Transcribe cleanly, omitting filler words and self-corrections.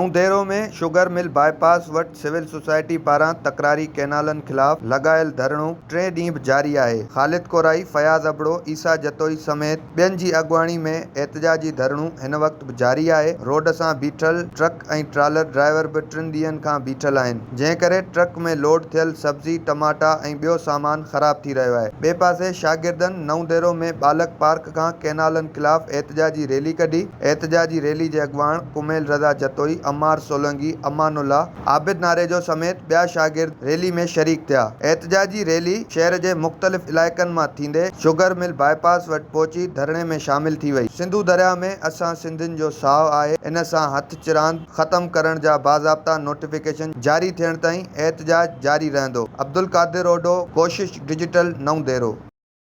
نئون ديرو ۾ sugar mill باء پاس وٽ civil society پاران تڪراري ڪئنالن خلاف لڳايل ڌرڻو ٽئين ڏينهن به جاري آهي. خالد ڪورائي، فياض ابڙو، عيسيٰ جتوئي سميت ٻين جي اڳواڻي ۾ احتجاجي ڌرڻو هن وقت به جاري آهي. روڊ سان بيٺل ٽرڪ ۽ ٽرالر ڊرائيور به ٽن ڏينهن کان بيٺل آهن، جنهن ڪري ٽرڪ ۾ لوڊ ٿيل سبزي، ٽماٽا ۽ ٻيو سامان خراب ٿي رهيو آهي. ٻئي پاسي شاگردن نئون ديرو ۾ ٻالڪ پارڪ کان ڪئنالن خلاف احتجاجي ريلي ڪڍي. احتجاجي ريلي جي اڳواڻ ڪميل رضا جتوئي، عمار سولنگي، امان الله، عابد ناريجو سميت ٻيا شاگرد ريلي ۾ شريڪ ٿيا. احتجاجي ريلي شهر جي مختلف علائقن مان ٿيندي شگر مل باء پاس وٽ پهچي ڌرڻي ۾ شامل ٿي وئي. سنڌو درياء ۾ اسان سنڌين جو ساهه آهي ان سان هٿ چراند ختم ڪرڻ جا باضابطا نوٽيفڪيشن جاري ٿيڻ تائين احتجاج جاري رهندو، عبدالقادر اوڍو، ڪوشش ڊجيٽل نئون ديرو.